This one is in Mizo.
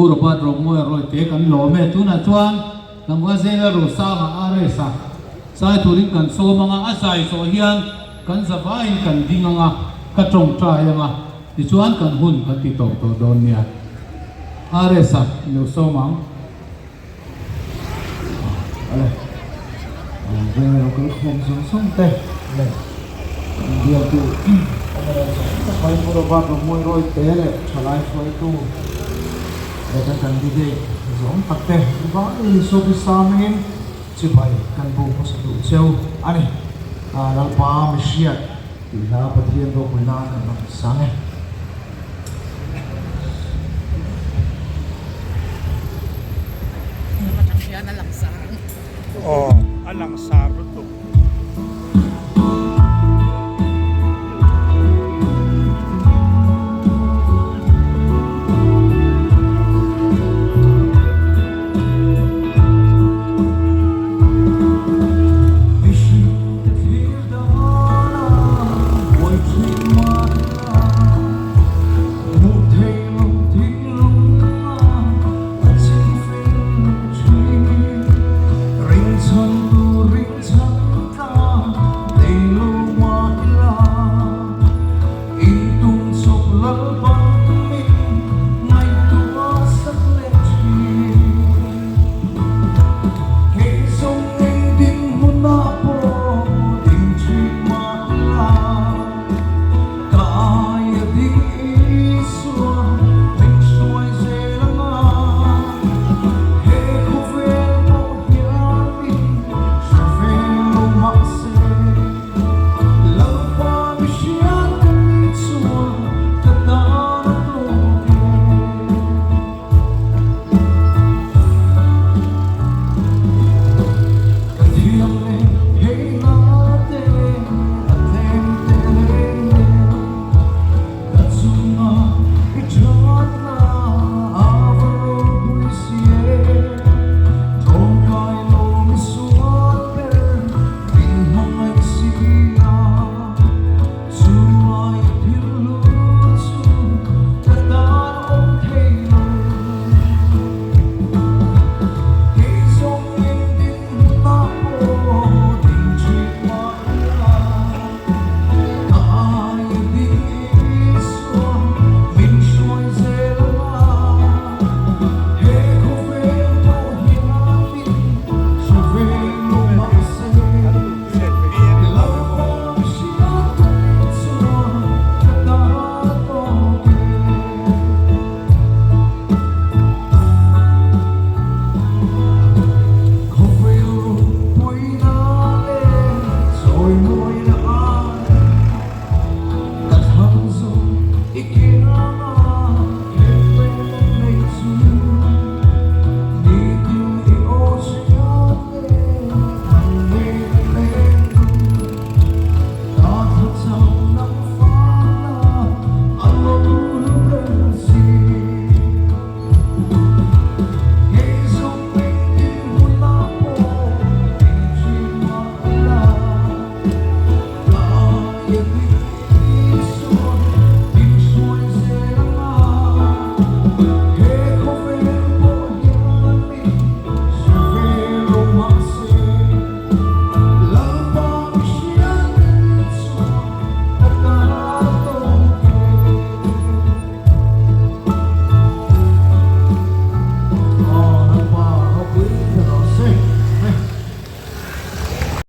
Pu Robert Romawia Rawite kan lawm e. Tunah chuan tlangval Zela Rosanga RS a zai turin kan sawm ang a, a zai zawh hian kan za vaiin kan ding ang a, ka tawngtai ang a, tichuan kan hun kan ti tawp tawh dawn nia. RS a i lo sawm ang. Ale, veng lo kal khawm zawng zawng te leh kan bialtu MLA zawng tak mai Pu Robert Romawia Rawite leh thalai hruaitu leh kan candidate zawng tak te vai Sawpi Sangin chibai kan bu hmasa duh cheu a ni. Lalpa mihriat tih hla Pathian ropui nan kan rawn sang e. Aw a langsar lutuk.